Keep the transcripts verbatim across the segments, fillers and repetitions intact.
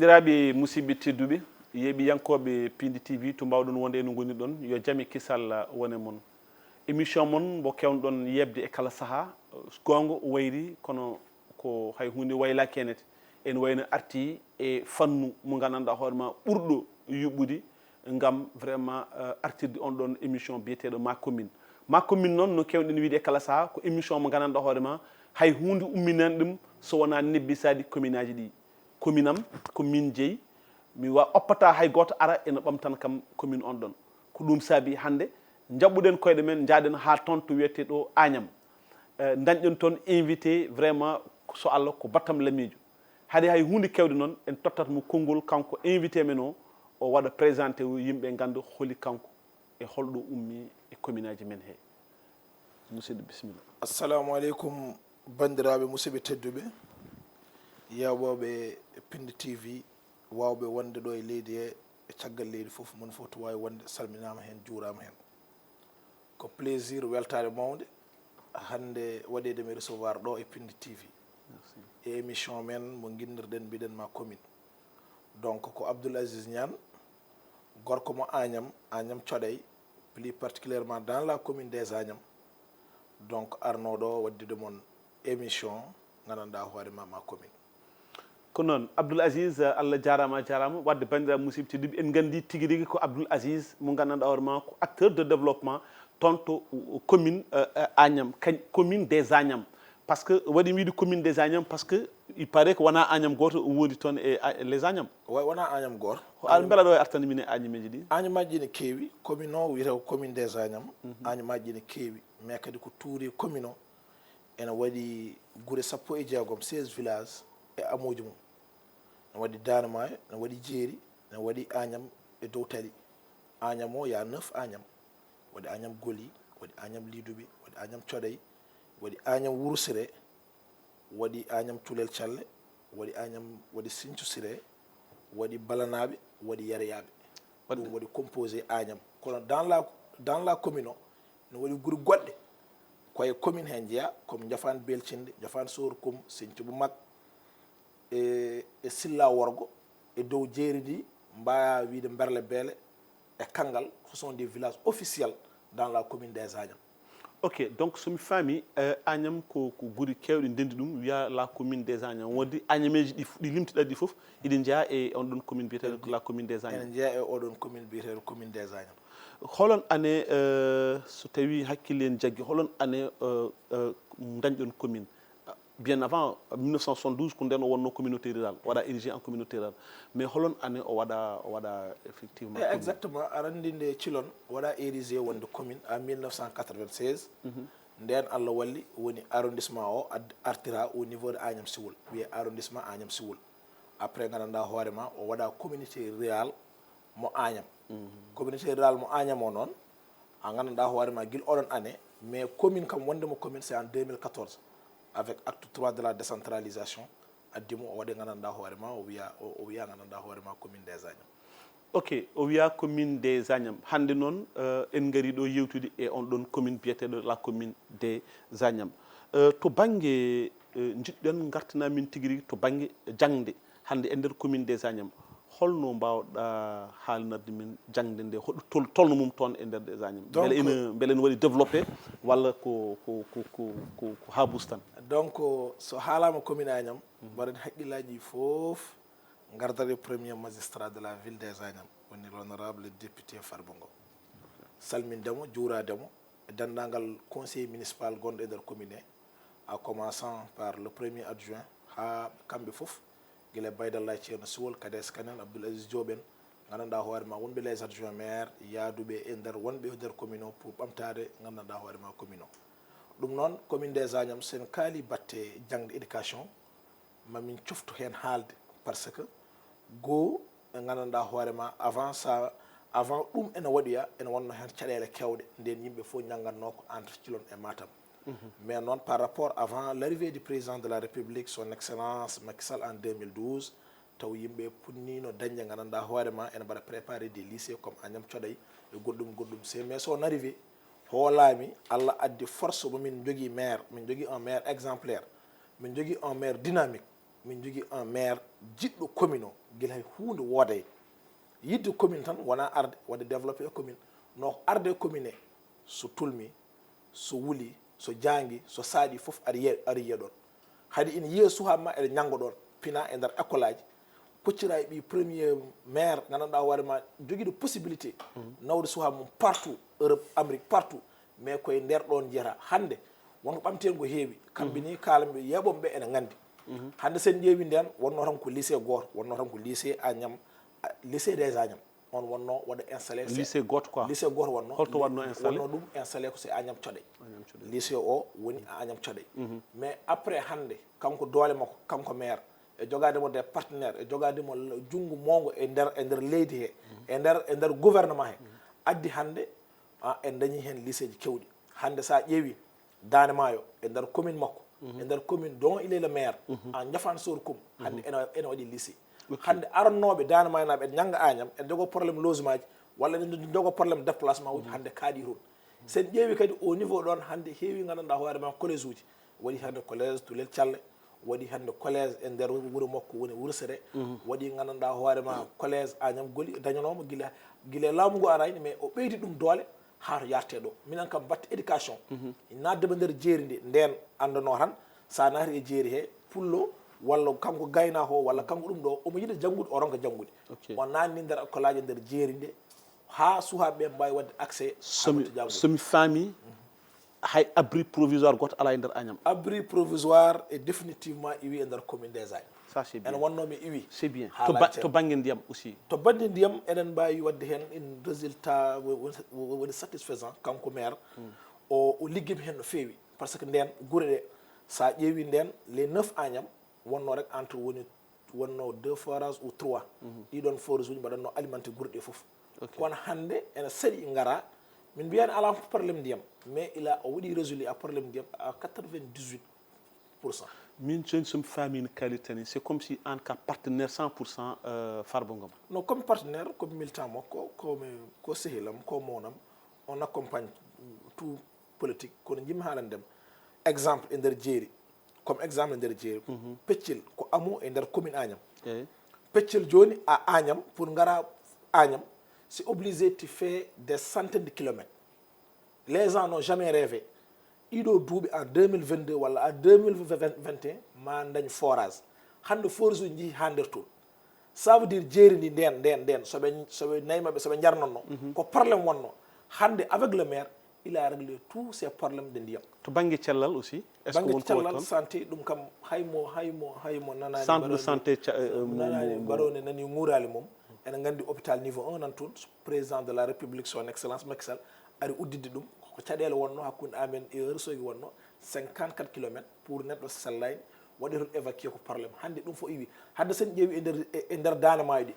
Bandiraaɓe musidɓe tedduɓe, yeeɓiyankooɓe Pindi T V, to mbaawɗon wonde e no ngonirɗon, yo jam e kisal wone mon. Émission mon mbo keewɗon yeɓde e kala sahaa, goonga wayri, kono ko hay huunde waylaaki heen. Ene wayno arti e fannu mo nganndanɗaa hoore ma ɓurɗo yuɓɓude ngam vraiment, euh, artirde on ɗon émission biyeteeɗo Ma Commune. Ma Commune noon, no keewɗen wiide e kala sahaa, ko émission mo nganndanɗaa hoore ma hay huunde umminaani ɗum so wonaa nebbisaade commune aji ɗi. Commune am ko min jeyi, mi wa oppataa hay gooto ara ene ɓamtana kam commune on ɗon. Ko ɗum saabi hannde njaɓɓuɗen koyɗe men, njaaɗen haa toon to wiyetee ɗo Agnam. Eh, dañɗen toon invité vraiment, so Allah, ko battam lamiijo. Haade hay huunde keewde noon, en tottat mo konngol, kanko invité men o, o waɗa présenté o, yimɓe ngannda holi kanko e holɗo ummi e commune aji men he. Musidɗo, bisimilla. Assalamu aleykum, banndiraaɓe musidɓe tedduɓe, yeeɓooɓe Pindi T V, waawɓe wonde ɗo e leydi he, e caggal leydi fof, mon fof to waawi wonde, salminaama heen, juuraama heen. Ko plaisir, weltaare mawnde, hannde waɗeede mi recevoir ɗo e Pindi T V. Merci. E émission men mo nginnirɗen, mbiɗen Ma Commune. Donc, ko Abdoul Aziz Niane, gorko mo Agnam, Agnam Coɗay, plus particulièrement dans la commune des Agnam. Donc, arno ɗo waɗdude mon émission, nganndanɗaa hoore ma, Ma Commune. Ko noon, Abdoul Aziz, Allah jaaraama, a jaaraama. Waɗde banndiraaɓe musidɓe tedduɓe, en nganndi tigi rigi ko Abdoul Aziz mo nganndanɗaa hoore ma ko acteur de développement toon to, uh, commune, uh, uh, Agnam, kañ-, commune des Agnam. Parce que waɗi mi wiide commune des Agnam, parce que il paraît que wonaa Agnam gooto o woodi toon e, a-, les Agnam. Wa-, wonaa Agnam gooto. Ko an mbela ɗo e artande min e Agnameeji ɗi? Agnameeji ne keewi, commune o wiyetee ko commune des Agnam. Mhm. Agnameeji ne keewi, mais kadi ko tuuri commune o ene waɗi gure sappo e jeegom, seize villages, e hameauji mum. Ene waɗi Daande Maayo, ene waɗi Jeeri, ene waɗi Agnam e dow tali. Agnam o, il y a neuf Agnam. Waɗi Agnam Goli, waɗi Agnam Liduɓe, waɗi Agnam Coɗay, waɗi Agnam Wuro Siree, waɗi Agnam Tulel Calle, waɗi Agnam, waɗi Sinthiou Siree, waɗi Balanaaɓe, waɗi Yariyaaɓe. Waɗi. Ɗum waɗi composé Agnam. Kono dans la, dans la commune o, ene waɗi gure goɗɗe. Ko e commune he njeyaa, comme Ndiafane Belcinde, Ndiafane Soorukum, Sinthiou Bou Mag, e, e Silla Worgo, e dow jeeri ndi, mbaawa wiyde Mberle Beele, e Kanngal, ce sont des villages officiels dans la commune des Agnam. Ok, donc so mi faami, euh, Agnam ko, ko gure keewɗe ndenndi ɗum, wiya la commune des Agnam. Woodi Agnameeji ɗi f-, ɗi limtiɗaa ɗi fof, iɗi njeyaa e on ɗon commune biyeteeɗo la commune des Agnam. Ene njeyaa e oɗon commune biyeteeɗo commune des Agnam. Holon année, euh, so tawii hakkille en jaggi, holon année, euh, euh, ndañɗon commune? Bien avant, mille neuf cent soixante-douze, ko nden o wonno communauté rurale, o waɗa érigé en communauté rurale. Mais holon année o waɗa, o waɗa effectivement commune? Exactement, aɗa anndi nde Cilon o waɗa érigé wonde commune en mille neuf cent quatre-vingt-seize. Mhm. Nden Allah walli, woni arrondissement o ad-, artira au niveau de Agnam Siwol, wiyee arrondissement Agnam Siwol. Après, nganndanɗaa hoore ma, o waɗa communauté rurale mo Agnam. Mhm. Communauté rurale mo Agnam o noon, a nganndanɗaa hoore ma gila oɗon année, mais commune kam wonde mo commune, c'est en deux mille quatorze, avec acte trois de la décentralisation, addi mo o waɗi nganndanɗaa hoore ma, o wiya, o, o wiya nganndanɗaa hoore ma commune des Agnam. Ok, o wiya commune des Agnam. Hannde noon, euh, en ngari ɗo yewtude e on ɗon commune biyeteeɗo la commune des Agnam. Euh, to bannge, euh, njiɗɗen ngartana min tigi rigi to bannge jaŋde, hannde e nder commune des Agnam, holno mbaawɗa haalinande min jaŋde nde, hoɗo tol-, tolno mum toon e nder des Agnam? Donc, mbele ina, mbele ina waɗi développé walla ko, ko, ko haa buus tan? Donc, so haalaama commune Agnam, mhm, mbaɗen hakkillaaji fof ngardata e premier magistrat de la ville des Agnam, woni l'honorable député Farba Ngom. Salminde mo, juuraade mo, e denndaangal conseil municipal gonɗo e nder commune he, en commençant par le premier adjoint, haa kamɓe fof, gila Baydallah Ceerno Siwol, Kades Kan en, Abdoul Aziz Diop en, nganndanɗaa hoore ma wonɓe les adjoints maires, yaaduɓe e nder, wonɓe e nder commune o pour ɓamtaade nganndanɗaa hoore ma commune o. Ɗum noon, commune des Agnam, so en kaali batte jaŋde, éducation, ma min coftu heen haalde, parce que goo ɓe nganndanɗaa hoore ma, avant ça, avant ɗum ene waɗoya, ene wonno heen caɗeele keewɗe, nden yimɓe fof njanngatnoo ko entre Cilon e Matam. Mhm. Mais noon, par rapport, avant l'arrivée du président de la République, son excellence Macky Sall, en deux mille douze, taw yimɓe punniino dañde, nganndanɗaa hoore ma, ene mbaɗa préparer des lycées comme Agnam Coɗay e goɗɗum, goɗɗum. C'est, mais son arrivée, hoolaami, Allah addi force mo min njogii maire, min njogii un maire exemplaire, min njogii un maire dynamique. Min njogii un maire jiɗɗo commune o, gila hay huunde wooday. Yiɗde commune tan wonaa arde waɗde développé e commune. No arde e commune he, so tulmi, so wuli, so jaangi, so saaɗi fof aɗa yiya, aɗa yiya ɗoon. Haɗi ina yiya suhaaɓe ma eɗe ñannga ɗoon, pina e nder école aji. Poccira e ɓii premier maire, nganndanɗaa hoore ma jogiiɗo possibilité nawde suhaaɓe mum partout, Europe, Amérique, partout. Mais koye nder ɗoon njiyata. Hannde won ko ɓamti heen ko heewi. Kamɓe ni kaalanɓe yeeɓooɓe ɓe ene nganndi. Hannde sen ƴeewi ndeen, wonnoo tan ko lycée gooto, wonnoo tan ko lycée Agnam, a, lycée des Agnam. On wonnoo waɗa installé. Lycée gooto quoi? Lycée gooto wonnoo. Holto wonnoo installé? Wonnoo ɗum installé ko c'est Agnam Coɗey. Agnam Coɗey. Lycée o woni Agnam Coɗey. Mais après hannde, kanko doole makko, kanko maire, e jogaade mo des partenaires, e jogaade mo l-, junngo mawngo e nder, e nder leydi he, e nder, e nder gouvernement he, addi hannde, a, en dañi heen lycée ji keewɗi. Hannde so a ƴeewi Daande Maayo, e nder commune makko, e nder commune dont il est le maire, en Ndiaffane Soro Coum, hannde ene, ene waɗi lycée. Ok. Hannde arannooɓe Daande Maayo naaɓe, en ñannga Agnam, en jogoo problème logement ji, walla en jogoo problème déplacement uji, hannde kaaɗi toon. Sen ƴeewi kadi au niveau ɗoon, hannde heewi nganndanɗaa hoore ma collège uji. Waɗi hannde collège Tulel Calle, waɗi hannde collège e nder wuro makko woni Wuro Sere, waɗi nganndanɗaa hoore ma collège Agnam Goli, dañanooma gila, gila e laamu ngu arayni, mais o ɓeydi ɗum doole haa to yarte ɗo. Minen kam batte éducation, naatde ɓe nder jeeri ndi, ndeen anndanoo tan, so a naati e jeeri he, pullo walla kanko gaynaako o walla kanko ɗum ɗo, omo yiɗa janngude, o ronka janngude. Ok. O naatni nder école aji nder jeeri nde, haa suhaaɓe ɓe mbaawi waɗde accès. Somi, somi faami, hay abri provisoire gooto alaa e nder Agnam. Abri provisoire e définitivement iwi e nder commune des Agnam. Ça, c'est bien. Ene wonnoo mi iwi. C'est bien. To ba-, to bannge ndiyam aussi? To bannge ndiyam, eɗen mbaawi waɗde heen in résultat wo-, wo-, wo-, woni satisfaisant, kanko maire. O, o liggii heen no feewi. Par ce que ndeen gure ɗe, so a ƴeewi ndeen, les neuf Agnam, wonnoo rek entre woni, wonnoo deux forages ou trois. Ɗiɗon forage uji mbaɗatnoo alimenté gure ɗe fof. Ok. Kono hannde ene saɗi ngara, min mbiyaani alaa fof problème ndiyam, mais il a, o waɗi résolu a problème ndiyam à quatre-vingt-dix-huit pour cent. Min jooni so mi faamii no kaalirta ni, c'est comme si aan ka partenaire cent pour cent, euh, Farba Ngom. Non, comme partenaire, comme militant makko, comme ko sehilam, ko mawnam, on accompagne tout politique, kono njiɗmi haalande ma exemple e nder jeeri, comme exemple e nder jeeri. Peccel ko hameau e nder commune Agnam. Eyi. Peccel jooni a Agnam, pour ngara Agnam, c'est obligé tu fais des centaines de kilomètres. Les gens n'ont jamais rêvé. Ɗiɗo duuɓi en deux mille vingt-deux walla en deux mille vingt et un ma dañ forage. Hannde forage uji njii haa nder toon. Ça veut dire jeeri ndi ndeen, ndeen, ndeen, so ɓe, so ɓe nayi maɓɓe, so ɓe njarnonno, ko problème wonno. Hannde, avec le maire, il a réglé tous ces problèmes de ndiyam. To bannge cellal aussi, est-ce que won ko waɗi toon? Bannge cellal, santé, ɗum kam, hay mo, hay mo, hay mo nanaani. Centre de santé, euh, mo, nanaani mo, mo. Mbaroone nani nguuraali mum. Ene nganndi hôpital niveau un nan toon, président de la République, son excellence Macky Sall, ari udditde ɗum. Ko caɗeele wonno hakkunde amen e Ourossogui wonno, cinquante-quatre kilomètres pour neɗɗo sellaani, waɗi toon évacué ko problème. Hannde ɗum fof iwi. Hannde sen ƴeewi e nder, e, e nder Daande Maayo ɗi.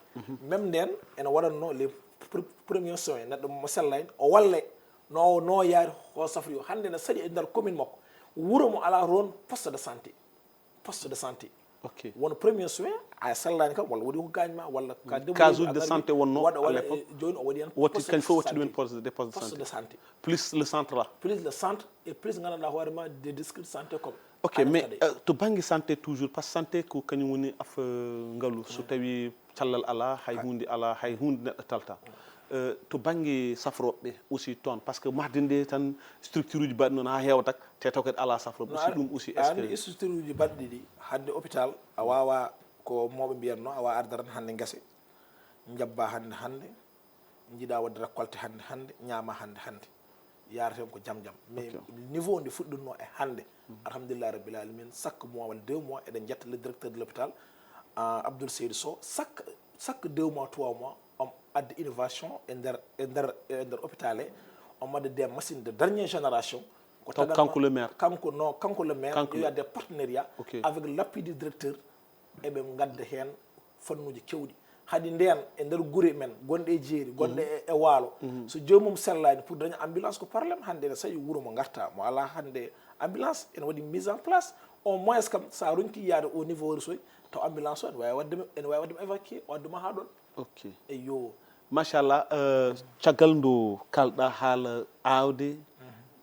Même ndeen, ene waɗatno les pr-, premiers soins. Neɗɗo mo sellaani, o walle, no, no yaari, o safri o. Hannde ene saɗi e nder commune makko. Wuro mo alaa toon poste de santé. Poste de santé. Ok. Won premier soin, a sellaani kam, walla waɗi ko gaañ ma, walla ka débrouillé. Case de santé wonno à l'époque. Jooni o waɗi heen poste de santé. Watti kañ fof watti ɗum heen poste de, poste de santé. Plus le centre là. Plus le centre et plus nganndanɗaa hoore ma des districts de santé comme. Ok, mais, euh, to bannge santé toujours, par ce que santé ko kañum woni af, euh, ngalu. So tawi callal alaa, hay huunde alaa, hay huunde neɗɗo talta. Euh, to bannge safrooɓe aussi toon, par ce que mahde nde tan structure uji mbaɗi noon haa heewa tak, te taw kadi alaa safrooɓe aussi, ɗum aussi, est-ce que structure uji mbaɗɗi ɗi, hannde hôpital, a waawaa, ko mawɓe mbiyatno, a waawaa arde tan hannde ngese, njabbaa hannde, hannde, njiɗaa waɗde récolté hannde, hannde, ñaamaa hannde, hannde. Yaara heen ko jam jam. Mais niveau nde fuɗɗunno e hannde, alhamdulillah rabbil alamin, chaque mois walla deux mois, eɗen njetta le directeur de l'hôpital, ah, Abdoul Seydou Sow, chaque, chaque deux mois, trois mois, on adda innovation e nder, e nder, e nder hôpital he, on adda des machines de dernière génération. Ko taw tagatno kanko le maire? Kanko, non, kanko le maire, il y a des partenariats avec l'appui du directeur, eɓe ngadda heen fannuuji keewɗi. Hade ndeen, e nder gure men, gonɗe e jeeri, gonɗe e, e waalo, so joomum sellaani pour daña ambulance, ko problème. Hannde ene saɗi wuro mo ngarta, mo alaa hannde ambulance, ene waɗi mise en place. Au moins kam, so a ronki yaade au niveau Ourossogui, taw ambulance o ene waawi waɗde, ene waawi waɗde mo évacué, o adda mo haa ɗoon. Ok. Eyyo. Machallah, euh, caggal nde kaalɗaa haala aawde,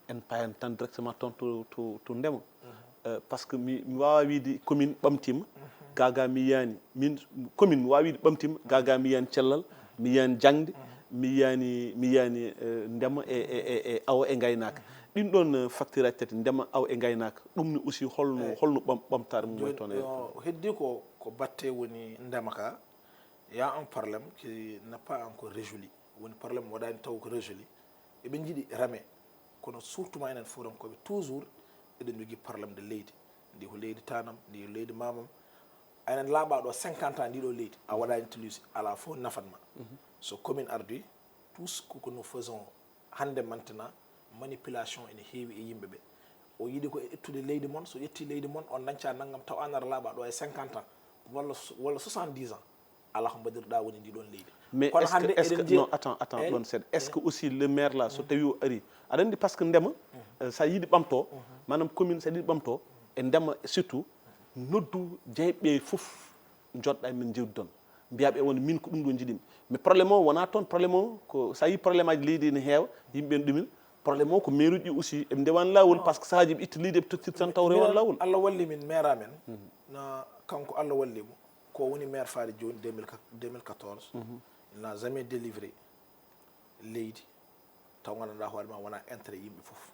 en payan tan directement toon to, to, to ndema. Euh, par ce que mi, mi waawaa wiyde commune ɓamtiima, Gaga mi yiyani, min commune mi wawi wiide ɓamtima, gaga mi yiyani cellal, mi yiyani jangde, mi yiyani, mi yiyani eh, ndema e, e, e, e awo e gaynaka. Ɗin ɗon eh, facteur aji tati, ndema, awo e gaynaka, ɗum ne aussi holno, holno ɓam- ɓamtare mum wayi toon e? Yo heddi ko ko batte woni ndema ka, il y a un problème qui n'est pas encore résolu. Woni problème waɗani taw ko résolu. Eɓe jiiɗi rame, kono surtout ma enen fuurankoɓe toujours eɗen jogii problème de leydi. Ndi ko leydi tanam, ndi ko leydi mamam. Enen laaɓa ɗo cinquante ans ndiɗo leydi a waɗani tilusi, ala fof nafat ma. So commune ardi, tout ce que nous faisons hande maintenant, manipulation ene heewi e yimɓe ɓe. O yiɗi ko e ƴettude leydi mon, so ƴetti leydi mon on dañca nanngam, taw an ara laaɓa ɗo e cinquante ans walla walla soixante-dix ans, ala ko mbaɗirɗa woni ndi ɗon leydi. Mais kono est-ce que, hande est-ce que, non, attends, attends, ɗon seeɗa, est-ce que aussi le maire là so tawi o ari, aɗa andi, parce que ndema eh, sa yiɗi ɓamto, manam commune sa yiɗi ɓamto e ndema surtout, noddu jeyɓe fof, joɗɗa e men jewdi ɗon, mbiyaɓe wonde min ko ɗum ɗo jiɗimi. Mais problème o wona toon, problème o ko sa yi problème aji leydi ene heewa, yimɓe en ɗumen, problème o ko maire uji ɗi aussi eɓe ndewani lawol, parce que sahaji ɓe itta leydi eɓe tottirta tan taw rewan lawol. Allah walli min, maire amen na kanko, Allah walli mo, ko woni maire faade joni deux mille quatorze, il n'a jamais délivré leydi taw gandanɗa hoore ma wona intérêt yimɓe fof.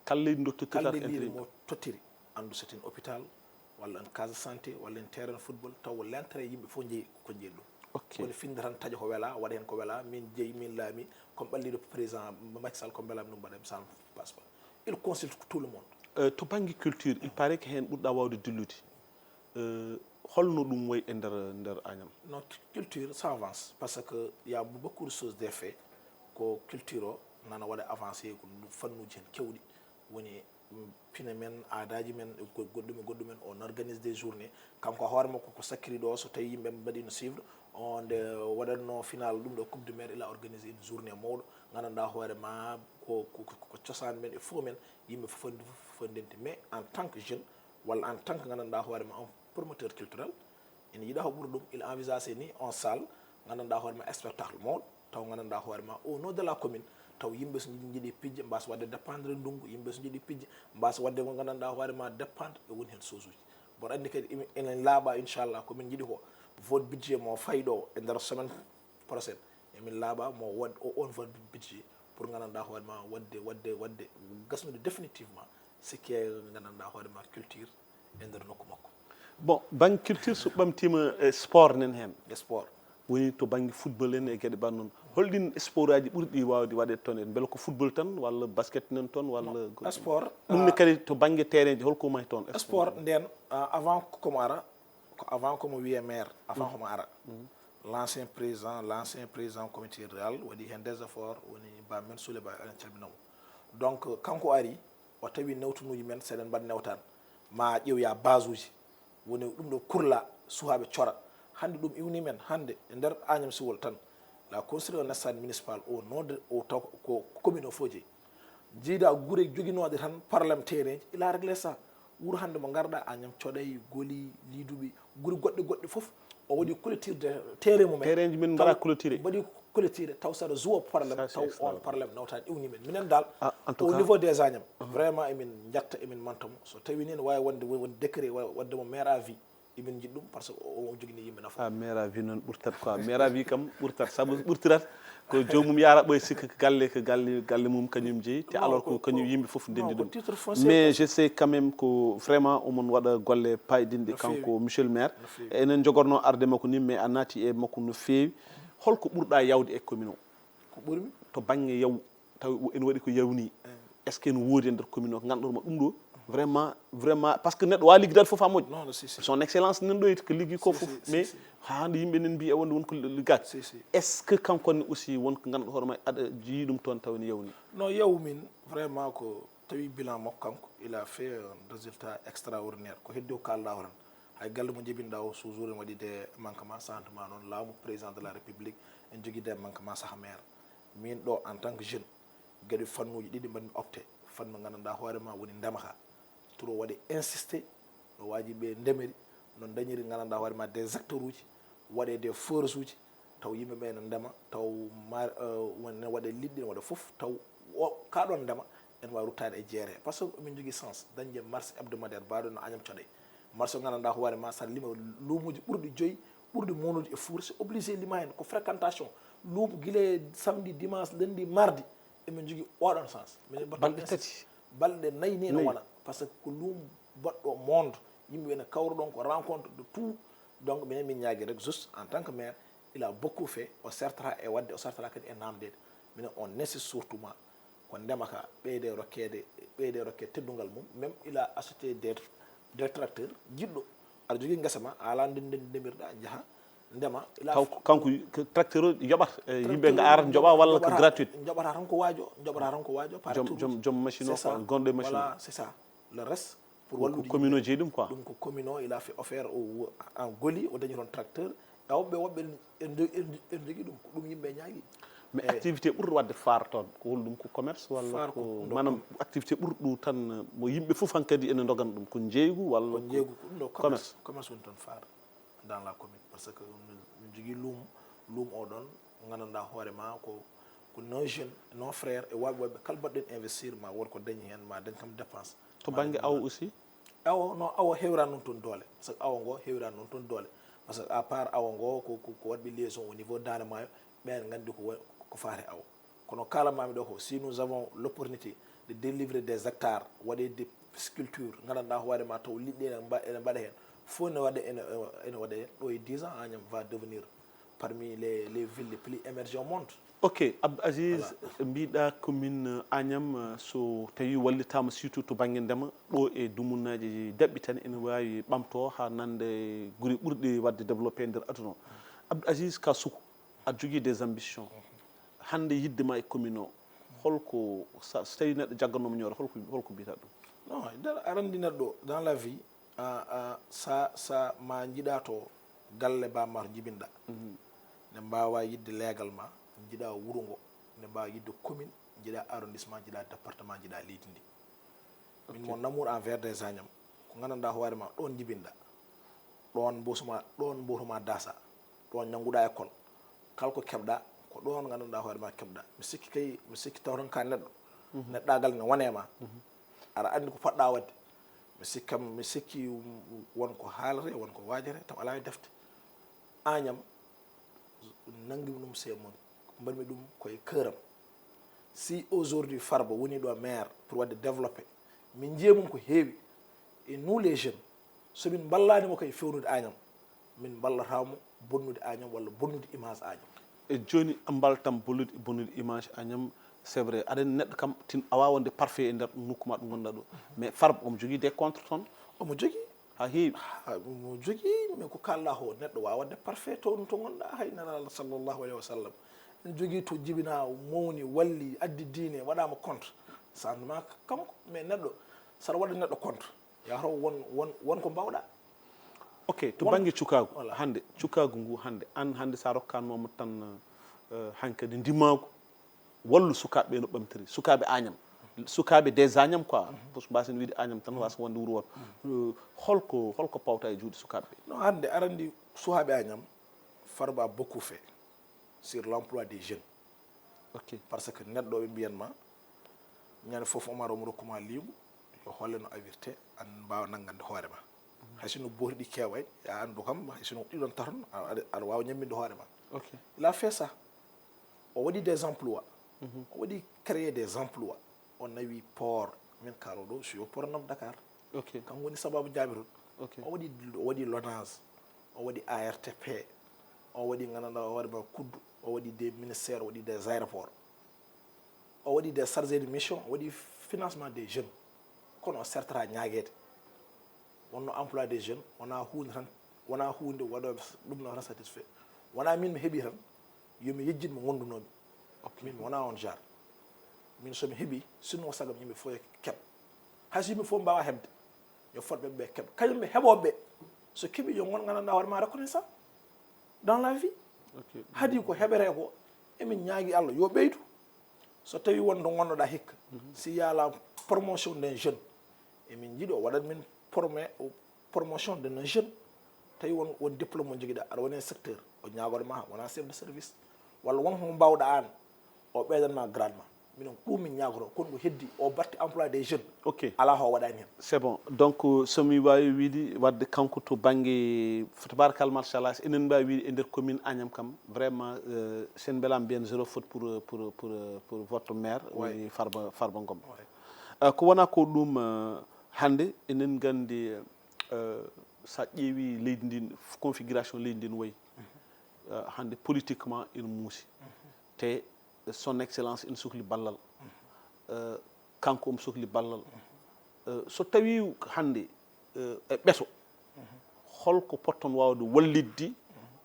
Kala leydi dottottirta kala leydi mo tottiri, andu c'est un hôpital, walla un case de santé, walla un terrain football, taw l'intérêt yimɓe fof jeeyi ko jeeyi ɗum. Ok. Woni finde tan taƴa ko wela, waɗa hen ko wela, min jeeyi, min laami, comme ɓalliɗo président Macky Sall, ko mbelami ɗum mbaɗa, mi san passe pas. Il consulte tout le monde. Euh, to banggue culture, il paraît que hen ɓurɗa wawde dillude. Euh, holno ɗum wayi e nder nder Agnam? Non, culture ça avance parce que il y a beaucoup de choses des faits, ko culture o nana waɗa avancé, ko ɗum fannuji hen kewɗi woni, mm, pine men, aadaji men, e go- goɗɗum e goɗɗum en, on organise des journées. Kanko hoore makko ko sakkiri ɗo, so tawi yimɓe mbaɗino suivre, on nde waɗatno final ɗum ɗo coupe du maire, il a organisé une journée mawɗo, gandanɗa hoore ma ko ko- ko- ko cosaan men e fof men, yimɓe fof fof ndenti. Mais en tant que jeune, walla en tant que gandanɗa hoore ma un promoteur culturel, ene yiɗa ko ɓuri ɗum, il envisage ni on salle, gandanɗa hoore ma spectacle mawɗo, taw gandanɗa hoore ma au nom de la commune, taw yimɓe so jiiɗi pijje mbasa wadde dépendre e ndungu, yimɓe so jiiɗi pijje mbasa wadde ko gandanɗa hoore ma dépendre e woni hen sosuji. Mboɗo andi kadi imi- enen laaɓa inchallah, ko min jiiɗi ko vote budget mo fayɗo e nder semaine prochaine, emin laaɓa mo waɗ o- on vote budget pour gandanɗa hoore ma wadde wadde wadde gasnude définitivement sikke gandanɗa hoore ma culture e nder nokku makko. Bon, banggue culture so ɓamtima e sport nen hen, E sport. Woni to banggue football en e gueɗe bannon, holɗin sport aji ɓurɗi wawde waɗede toon en? Beele ko football tan walla basket nen toon walla goɗɗum? Sport, Ɗum ne kadi to banggue terrain ji holko mahi toon? Sport nden, ah, avant komo ara, ko avant komo wiye maire, avant komo ara, l'ancien président, l'ancien président comité rural waɗi hen des efforts, woni ba men Souley Ba, en calminamo. Donc kanko ari, o tawi newtanuji men, seɗen mbaɗ newtan, ma ƴeew ya base uji, woni ɗum ɗo kurla suhaɓe cora. Hande ɗum iwni men hande e nder Agnam Siwol tan, la construction de stade municipal au nom de o taw ko commune o fof jeeyi. Jiida gure joguinoɗe tan problème terrain ji, il a réglé ça. Wuuro hande mo garɗa Agnam, Coɗay, Goli, Liduɓi, gure goɗɗe goɗɗe fof o waɗi clôture de terrain mum. Terrain ji min mbaɗa clôturé. Mbaɗi clôturé taw saɗa joue problème, taw on problème nawta iwni men. Minen dal au niveau des Agnam, vraiment emin jatta, emin mantamo. So tawi ni ne wawi wonde won décret waɗde mo maire à vie, emin jiɗi ɗum parce que o jogini yimɓe nafa. A maire à vie noon ɓurtat quoi. Maire à vie kam ɓurtat, saabu ɓurtirat ko joomum yaara ɓoye sikka ko galle, ko galle galle mum kañum jeeyi, te alors ko kañum yimɓe fof ndendi ɗum. Mais je sais quand même ko vraiment omon waɗa golle payɗinɗe kanko monsieur le maire. Enen jogorno arde makko ni, mais a naati e makko no feewi. Holko ɓurɗa yawde e commune o? Ko ɓurmi to banggue yaw, taw ene waɗi ko yawni? Est ce que ene woodi e nder commune o ko ganduɗoma ɗum ɗo vraiment vraiment, parce que neɗɗo wawa liggidaade fof ha moƴƴa? Son excellence nan ɗo ko liggi ko fof, mais ha hande yimɓe nen mbiya wonde won ko liggaaki. Est ce que kanko ne aussi won ko ganduɗa hoore ma aɗa jiyi ɗum toon taw ene yawni? Non, yawmin vraiment ko tawi bilan makko kanko, il a fait un résultat extraordinaire. Ko heddi o kalɗa o tan, hay galle mo jibinɗa o, toujours ene waɗi des manquements, sahantuma noon laamu président de la république, en jogui des manquements saaha maire. Min ɗo en tant que jeune, gueɗe fannuji ɗiɗi mbaɗmi opté. Fannu gandanɗa hoore ma woni ndema ka, pour o waɗe insisté no wajiɓe ndemiri, no dañiri gandanɗa hoore ma des acteurs uji, waɗe des forage uji, taw yimɓeɓe ne ndema, taw ne waɗe liɗɗi, ne waɗa foof, taw o kaɗon ndema ene wawi ruttade e jeere. Par ce que emin jogui chance dañde marché hebdomadaire mbaɗo no Agnam Coɗay. Marché o nganndanɗaa hoore ma, saɗa lima luumuuji ɓurɗi joyi, ɓurɗi mawnude e Fouta, c'est obligé lima heen, ko fréquentation. Luumo gila e samedi, dimanche, lundi, mardi, emin njogii oɗon sens. Minen mbaɗ toon Balɗe ins- tati. Balɗe nayi ni no Nayi. Wona, parce que ko luumo baɗɗo monde, yimɓe ene kawra ɗon, ko rencontre de tout. Donc minen min ñaagii rek juste en tant que maire, il a beaucoup fait, o sertata e waɗde, o sertata kadi e naamndeede. Minen on insiste surtout ma ko ndema ka ɓeyde rokkeede, ɓeyde rokkeede teddungal mum. Même il a acheté des, des tracteurs, jiɗɗo aɗa jogii ngesa ma, a alaa nden nden ndemirɗa, njaha ndema. Il a Taw ko kanko ko tracteur o yoɓata, e yimɓe nga ara njoɓa walla ko gratuit? Njoɓata tan ko waajo, njoɓata tan ko waajo, par Joom, tour. joom, joom machine o C'est ça. Quoi, gonɗo e machine o. Voilà, c'est ça. Le reste, pour Ko wallude commune o yimɓe. Jeyi ɗum quoi. Ɗum ko commune o, il a fait offert au, en Goli, o dañi toon tracteur. E woɓɓe, woɓɓe en jo- en jo- en jogii ɗum, ko ɗum yimɓe ñaagi. Mais Eh. Activité ɓurɗo waɗde Fouta toon, ko holɗum? Ko commerce walla Fouta ko ko ɗum maanaam activité ɓurɗo ɗum tan, mo yimɓe fof hankadi ene ndogana ɗum, ko njeeygu walla Ko njeeygu, ko ɗum ɗo commerce, commerce woni toon Fouta dans la commune, parce que min jogii luumo, luumo o ɗon, nganndanɗaa hoore ma ko, ko nos jeunes, nos frères e waɓe waɓe kala mbaɗɗen investir ma won ko dañi heen, ma dañ kam dépense. To bannge awo aussi? Awo, non, awo heewiraani noon toon doole, parce que awo ngo heewiraani noon toon doole, parce que à part awo ngo ko, ko, ko waɗɓe liaison au niveau Daande Maayo, ɓeen nganndi ko wa- ko faati awo. Kono kaalanmaami ɗo ko, si nous avons l'opportunité de délivrer des hectares, waɗe des piscicultures, nganndanɗaa hoore ma taw liɗɗi ene mba- ene mbaɗa heen, fof ne waɗa ene, ene waɗa heen, ɗo e dix ans Agnam va devenir parmi les, les villes les plus émergées au monde. Ok, Abdou Aziz, mbiɗa commune Agnam, so tawi wallitama surtout to banggue ndema, ɗo e dumunnaaji daɓɓi tan ene wawi ɓamto ha nande guri ɓurɗi wadde développé e nder aduna o. Abdou Aziz, ka suku, aɗa jogui des ambitions. Hande yidde ma e commune o, holko sa, so tawi neɗɗo jagganoma ñoore, holko, holko mbiyata ɗum? Non, nder arandi neɗɗo dans la vie, a, a, sa, sa ma jiɗa to galle ba ma to jibinɗa. Ne mbawa yidde leegal ma, jiɗa wuro ngo, ne mbawa yidde commune, jiɗa arrondissement, jiɗa département, jiɗa leydi ndi. Min mon amour envers des Agnam, ko gandanɗa hoore ma ɗon jibinɗa, ɗon mbosuma, ɗon mbotuma dasa, ɗon ñannguɗa école. Kala ko keɓɗa, ko ɗon gandanɗa hoore ma keɓɗa. Mi sikki kay, mi sikki taw tan ka neɗɗo, neɗɗagal ne wone ma. Aɗa andi ko poɗɗa wadde. Mi sikkam, mi sikki won ko haalate, won ko waajate, taw ala e defte. Agnam, nanngimi ɗum, c'est mon, mbaɗmi ɗum koye keuram. Si aujourd'hui Farba woni ɗo maire pour wadde développé, min njiya mum ko heewi. Et nous les jeunes, so min mballani mo kay fewnude Agnam, min mballata mo bonnude Agnam walla bonnude image Agnam. E joni a mbaltam bonnude, bonnude image Agnam, c'est vrai, aɗa andi neɗɗo kam tin a wawa wonde parfait e nder nokku ma ɗo gonɗa ɗo. Mais Farba omo jogui des contre toon. Omo jogui. Ha heewi. Ha, omo jogui, mais ko kalɗa ko neɗɗo wawa wadde parfait to, to gonɗa, hay Nelaɗo sallallahu alayhi wa sallam. Ene jogui to jibina, mawni, walli, addi diine, waɗama contre. Changement kanko, mais neɗɗo, saɗa waɗa neɗɗo contre, yataw won, won, won ko mbawɗa. Ok, to Won- banggue cukagu, Voilà. Hande, cukagu ngu hande, an hande sa rokkanoma tan, euh, hankadi ndimagu, wallu sukaɓe no ɓamtiri, sukaɓe Agnam, sukaɓe des Agnam quoi, parce que mbasen wiide Agnam tan wasa wonde wuuro woto. Euh, holko, holko pawta e juuɗe sukaɓe ɓe? Non, hande aɗa andi sukaɓe Agnam, Farba a beaucoup fait sur l'emploi des jeunes. Ok. Parce que neɗɗo ɓe mbiyanma, ñande foof Omar omo rokkuma liingu, yo holle no awirte, an mbawa nanngande hoore ma. Hay sinno booti ɗi keeway, a andu kam, hay sinno ɗiɗon taton, a- aɗa, aɗa wawa ñamminde hoore ma. Ok. Il a fait ça. O waɗi des emplois. O waɗi créer des emplois. O nawi port. Min karo ɗo, si yo port nam Dakar. Ok. Kanko woni sababu jaami toon. Ok. O waɗi, o waɗi Lonase, o waɗi A R T P, o waɗi gandanɗa o waɗi ma kuddu, o waɗi des ministères, o waɗi des aéroports, o waɗi des chargés de mission, o waɗi financement des jeunes. Kono o sertata ñaaguede. Wonno emploi des jeunes, wona hunde tan, wona hunde waɗoɓe ɗum no tan satisfait. Wona min mi heeɓi tan, yomi yejjit mo gondunomi. Min mi wona on genre. Min somi heeɓi, sinno ko sagam yimɓe fof yo keɓ. Hay so yimɓe fof mbawa heɓde, yo fotɓe ɓe keɓ. Kañum ɓe heɓoɓe, so keeɓi yo ngon gandanɗa hoore ma reconnaissant dans la vie. Ok. Haadi ko heɓete ko, emin ñaagui Allah yo ɓeydu. So tawi won to gonnoɗa hikka, si y a la promotion d'un jeune, emin jiiɗi o waɗat min promé, promotion d'un jeune. Tawi won, won diplôme mo joguiɗa, aɗa woni e secteur, o ñagoto ma wona chef de service, walla won ko mbawɗa an, o ɓeydan ma grade ma. Minen ɗum min ñaagoto, kono ko heddi o batte emploi des jeunes. Ok. Alaa ho waɗani heen. C'est bon. Donc, euh, so mi waawi wiide wadde kanko to bannge, tabarakallah, machallah, enen mbaawi wiide e nder commune Agnam kam, vraiment, euh, sen mbelaama mbiyen zéro faute pour, euh, pour, pour, euh, pour votre maire, Ouais. Woni Farba, Farba Ngom. Ouais. Euh, ko wona ko ɗum, euh, hannde enen nganndi, euh, so a ƴeewi leydi ndin, configuration leydi ndin wayi. Euh, hannde politiquement ina muusi. Te son excellence ina sokli ballal. Euh, kanko omo sokli ballal. Euh, so tawi hannde, euh, e ɓeto, holko potton wawde wallidde,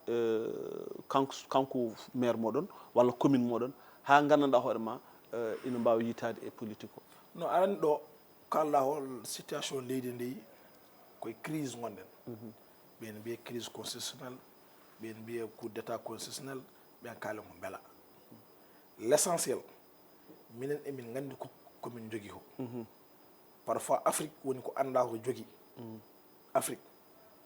euh, kanko, kanko maire moɗon walla commune moɗon, ha gandanɗa hoore ma, euh, ina mbawa yitaade e politique o? No arani ɗo, kalɗa hol situation leydi ndi, koye crise gonɗen. Ɓen mbiye crise constitutionnelle, ɓen mbiye coup d'état constitutionnel, ɓen kaalen ko beela. L'essentiel, minen emin nganndi ko, ko min jogii ko. Parfois Afrique woni ko annda ko jogii. Afrique,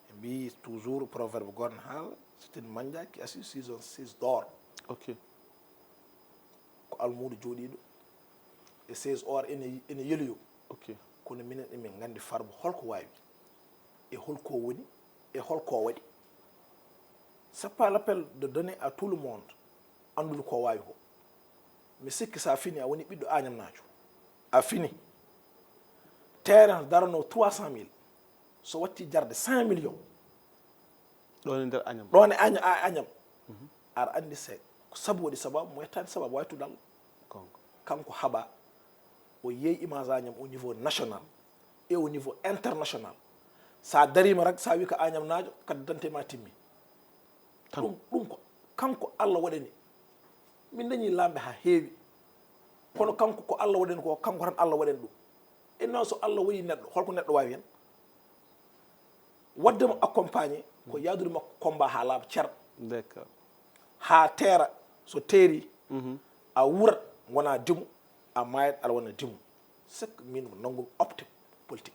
ɓe mbiyi toujours proverbe goɗɗo haala, c'est une mendiant qui assis sur un seize d'or. Ok. Ko almuudo jooɗiiɗo e seize or ene, ene yeloyo. Ok. Kono minen emin nganndi Farba holko waawi e holko woni e holko waɗi. C'est pas l'appel de donner à tout le monde anndude ko waawi ko. Mi sikki so a fini a woni ɓiɗɗo Agnamnaajo. A fini. Terrain darano trois cent mille, so watti jarde cinq millions. Ɗon e nder Agnam. Ɗon e Agnam, a Agnam. Aɗa anndi se ko sabu waɗi sababu mo yettaani sababu wawi tudal. Gonga. Kanko haɓa o yeeyi image Agnam au niveau national et au niveau international. Sa darima rek sa wi ko Agnamnaajo, carte d'identité ma timmi. Tan. Ɗum, ɗum ko kanko Allah waɗani. Min dañi lamɓe ha heewi. Kono kanko ko Allah waɗani ko, kanko tan Allah waɗani ɗum. E noon so Allah waɗi neɗɗo, holko neɗɗo wawi hen? Wadde mo accompagné ko yaadude makko combat ha laaɓa cer. D'accord. Ha teera, so teeri, a wurat gona dimu, a mayat aɗa wona dimu. C'est que min ko nanngumi opté politique.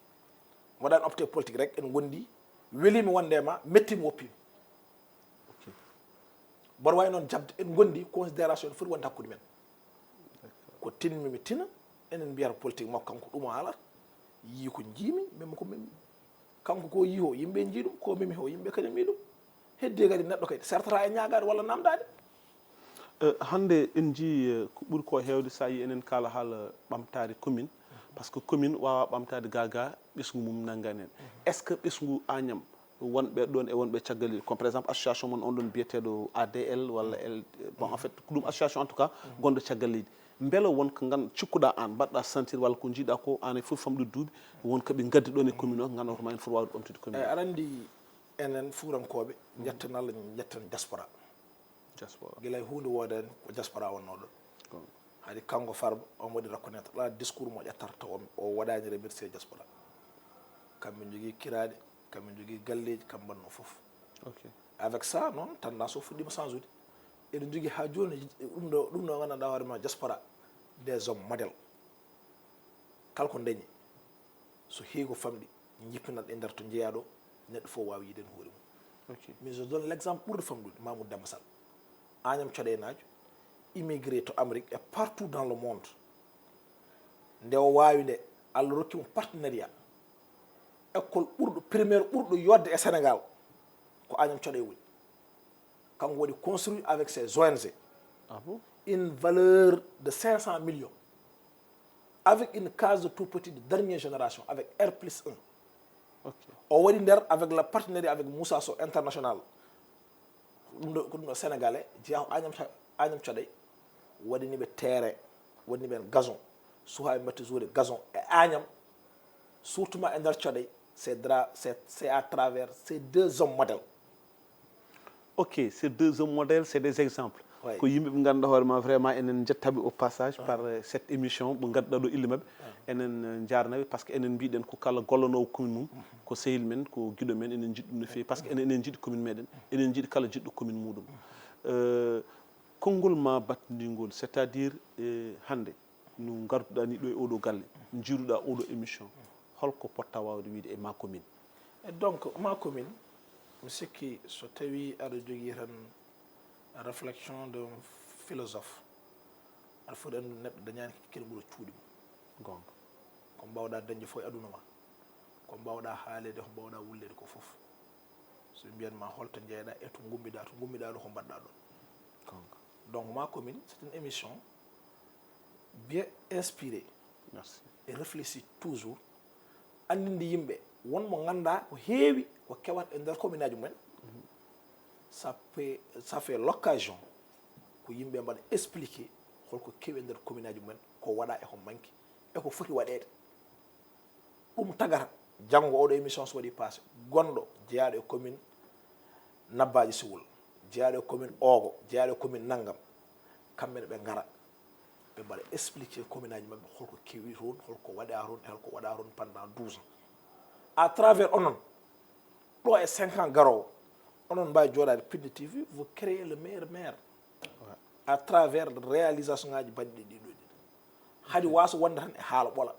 Mo waɗani opté politique rek, en gondi, welimi wonde e ma, mettimi woppimi. Ok. Mboɗo wawi noon jaɓde en gondi considération ne foti wonde hakkude men. Ko tinmi mi tina, enen mbiyata politique makko kanko ɗum o haalata. Yii ko jiimi, memmi ko memmi. Kanko ko yii o, yimɓe njii ɗum, ko memi o, yimɓe kañum mii ɗum. Heddi kadi neɗɗo kadi sertata e ñaagaade walla namdaade. Euh, hannde en njii, euh, ko ɓuri ko heewde so a yii enen kaala haala ɓamtaare commune, parce que commune waawa ɓamtaade gaa gaa ɓesngu mum nanngan en. Est-ce que ɓesngu Agnam wonɓe ɗon e wonɓe caggal leydi, comme par exemple association mon on ɗon biyeteeɗo A D L walla L, bon, en fait ko ɗum association en tout cas gonɗo caggal leydi, mbela won ko ngan cikkuɗa an, mbaɗɗa sentir walla ko njiiɗa ko an e fof famɗude duuɓi, won ko ɓe ngaddi ɗon e commune o, ngan hoto ma en foti wawde ɓamtude commune Eyi, o? Aɗa anndi enen fuurankooɓe, njettan Allah, njettan diaspora. Diaspora. Gila e huunde woodani ko diaspora wonnoo ɗon. Haɗi kanko Farba, omo waɗi reconnaître alaa discours mo ƴettata taw o waɗaani remercier diaspora. Kamɓe njogii kiraaɗe, kamɓe njogii galleeji, kamɓe mbaɗnoo fof. Ok. Avec ça noon, tendance o fuɗɗiima change ude. Eɗen njogii haa jooni ɗum ɗo, ɗum ɗo nganndanɗaa hoore ma diaspora, des hommes modèles. Kala ko dañi, so heewi ko famɗi, jippinat e nder to njeyaa ɗo, neɗɗo fof waawi yiide heen hoore mum. Ok. Mais je donne l'exemple ɓurɗo famɗude, Mamoudou Demba Sall. Agnam Coɗaynaajo, immigré to Amérique et partout dans le monde. Nde o waawi nde, Allah rokki mo partenariat. École ɓurɗo, primaire ɓurɗo yodde e Sénégal, ko Agnam Coɗay woni. Kanko waɗi construit avec ses O N G. Ah bon? Une valeur de cinq cent millions. Avec une case de tout petit de dernière génération, avec R plus un. Ok. O waɗi nder avec le partenariat avec Moussa Sow International. Ɗum ɗo, ko ɗum ɗo Sénégalais, jeyaa ko Agnam Ca-, Agnam Coɗay. Waɗani ɓe terrain, waɗani ɓe gazon. Suhaaɓe mbaɗti jouer gazon e Agnam. Surtout e nder Coɗay, c'est dra-, c'est, c'est à travers ces deux hommes modèles. Ok, ces deux hommes modèles, c'est des exemples. Oui. Ko yimɓe ɓe ngannduɗaa hoore ma vraiment enen njettaɓe au passage par, euh, cette émission ɓe ngannduɗaa ɗo ille maɓɓe. Enen, euh, njaarnaɓe parce que enen mbiɗen ko kala gollanoowo commune mum, ko sehil men, ko giɗo men, enen njiɗi ɗum no feewi parce que enen, enen njiɗi commune meɗen, enen njiɗi kala jiɗɗo commune muɗum. Euh, konngol ma battindiingol, c'est-à-dire, euh, hannde no ngarduɗaa ni ɗo e oɗo galle, njiiruɗaa oɗo émission, holko potta wawde wiide e ma commune? E donc, ma commune, mi sikki so tawi aɗa jogii tan réflexion de philosophe, Aɗa foti anndude neɗɗo dañaani kene ɓura cuuɗi mum. Goonga. Ko mbaawɗaa dañde fof e aduna ma, ko mbaawɗaa haaleede, ko mbaawɗaa wulleede ko fof. So ɓe mbiyan ma holto njeyɗaa e to ngummiɗaa, to ngummiɗaa ɗo ko mbaɗɗaa ɗon. Goonga. Donc ma commune, c'est une émission bien inspirée. Merci. Et réfléchie toujours. Anndinde yimɓe won mo nganndaa ko heewi ko kewata e nder commune aji mumen. Ça peut, ça fait l'occasion ko yimɓe mbaɗa expliquer holko kewi e nder commune aji mumen, ko waɗa e ko manki e ko foti waɗeede. Ɗum tagata janngo oɗo émission so waɗi passé, gonɗo jeyaaɗo e commune Nabbaaji Siwol, jeyaaɗo e commune Oogo, jeyaaɗo e commune nanngam, kamɓe ne ɓe ngara, ɓe mbaɗa expliquer commune aji maɓɓe holko kewi toon, holko waɗa toon, e holko waɗa toon pendant douze ans. À travers onon, ɗo e cinq ans garoowo, onon mbaawi jooɗaade Pindi T V, vous créez le meilleur maire. À travers réalisation ngaji baɗɗi ɗiɗo ɗiɗo. Hadi waaso wonde tan e haala ɓola,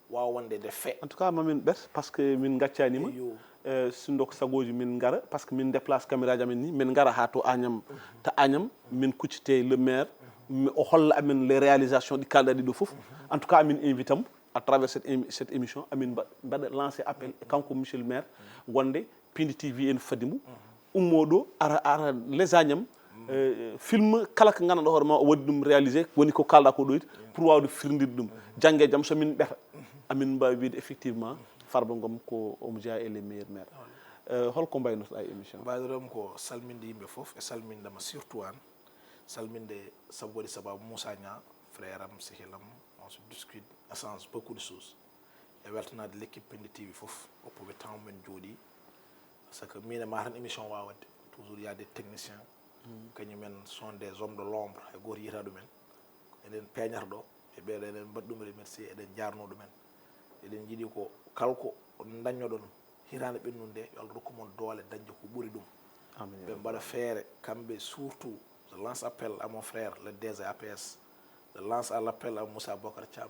waawa wonde de fait. En tout cas, mamin ɓet, parce que min ngaccanima. Eyo. Eh, sindo ko sagooji min ngara, parce que min déplace caméra amen ni, min ngara ha to Agnam, ta Agnam, min kuccite le maire, mi, o holla amen les réalisations ɗi kalɗa ɗiɗo fof. En tout cas, amin invite mo à travers cette émi-, cette émission, amin mba-, mbaɗa lancer appel e kanko monsieur le maire, wonde Pindi T V en fadi mo, ummo ɗo, ara, ara les Agnam, eh, film kala ko gandanɗa hoore ma o waɗi ɗum réalisé, woni ko kalɗa ko ɗo, pour wawde firndirde ɗum. Jangge jam so min ɓeta, amin mbawi wiide effectivement Farba Ngom ko omo jeeya e les meilleurs maires. Eh, holko mbaynotoɗa e émission? Mbaynoɗon ko salminde yimɓe fof e salmindema surtout an, salminde sabu waɗi sababu Moussa Niang, frère am, sehil am, on se discute, échange beaucoup de choses. E weltanaade l'équipe Pindi T V fof, oppuɓe temps mum en jooɗi. Parce que min e ma tan émission waawat, toujours y a des techniciens, kañum en sont des hommes de l'ombre, hay gooto yiyata ɗumen. Eɗen peeñata ɗo, e ɓeeɗo eɗen mbaɗi ɗum remercier, eɗen njaarno ɗumen. Eɗen njiɗi ko kala ko dañnoɗon hitaande ɓennunde, yo Allah rokku mon doole dañde ko ɓuri ɗum. Amin, ya Ɓe Rabbi. Mbaɗa feere, kamɓe surtout, je lance appel à mon frère, le D G A P S. Je lance à l'appel à Moussa Bocar Thiam.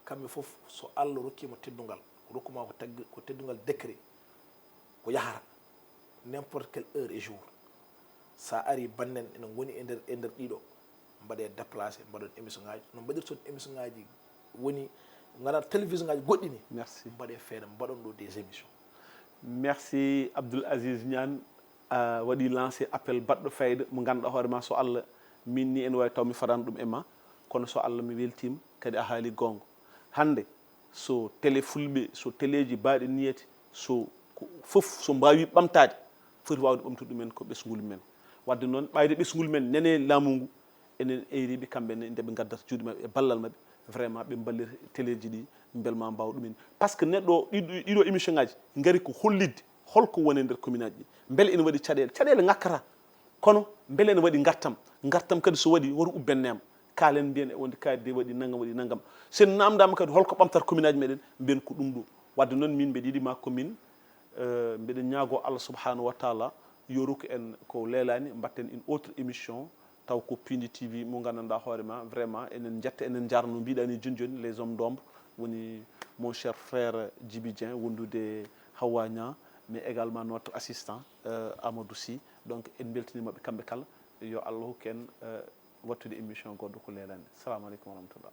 Kamɓe fof, so Allah rokkiima teddungal, rokkuma ko tagg-, ko teddungal décret, ko yahata n'importe quelle heure et jour. Sa ari, banden ene ngoni e nder, e nder ɗiɗo, mbaɗe déplacé, mbaɗon émission ngaji. No mbaɗirton émission ngaji woni, ngana télévision ngaji goɗɗi ni. Merci. Mbaɗe feere, mbaɗon ɗo des émissions. Merci Abdoul Aziz Niane, a waɗi lancé appel baɗɗo fayida mo ganduɗa hoore ma, so Allah, min ni ene wawi taw mi fadano ɗum e ma, kono so Allah mi weltima kadi a haali gonga. Hande so télé fulɓe, so téléji baɗi niyati, so ko fof so mbawi ɓamtade, foti wawde ɓamtude ɗumen ko ɓesngol men. Wadde noon ɓayde ɓesngol men nene laamu ngu, enen eyriɓe kamɓe ne nde ɓe ngaddata juuɗe maɓɓe e ballal maɓɓe, vraiment ɓe mballira téléji ɗi, beel ma mbaw ɗumen. Par ce que neɗɗo o, ɗiɗo, ɗiɗo émission ngaji ngari ko hollitde holko woni e nder commune aji ɗi, beele ene waɗi caɗele, caɗele ngakkata, kono beele ene waɗi ngartam, ngartam kadi so waɗi woto ubben neema, kaalen mbiyen e wonde kaari de waɗi nanngam, waɗi nanngam. Sen namdama kadi holko ɓamtata commune aji meɗen, mbiyen ko ɗum ɗo. Wadde noon min mbeɗa yiɗi ma commune, eh, mbeɗa ñaago Allah subhanahu wa taala yo rokku en ko leelani, mbatten une autre émission, taw ko Pindi T V mo gandanɗa hoore ma, vraiment enen jetta, enen jarno, mbiɗa ni joni joni les hommes d'ombre, woni mon cher frère Djiby Dieng, wondude Hawa Niang, mais également notre assistant, euh, Amadou Sy. Donc en beltanimaɓe kamɓe kala, yo Allah hokku en, euh, wattude émission goɗɗo ko leelani. Salamu aleykum wa rahmatullah.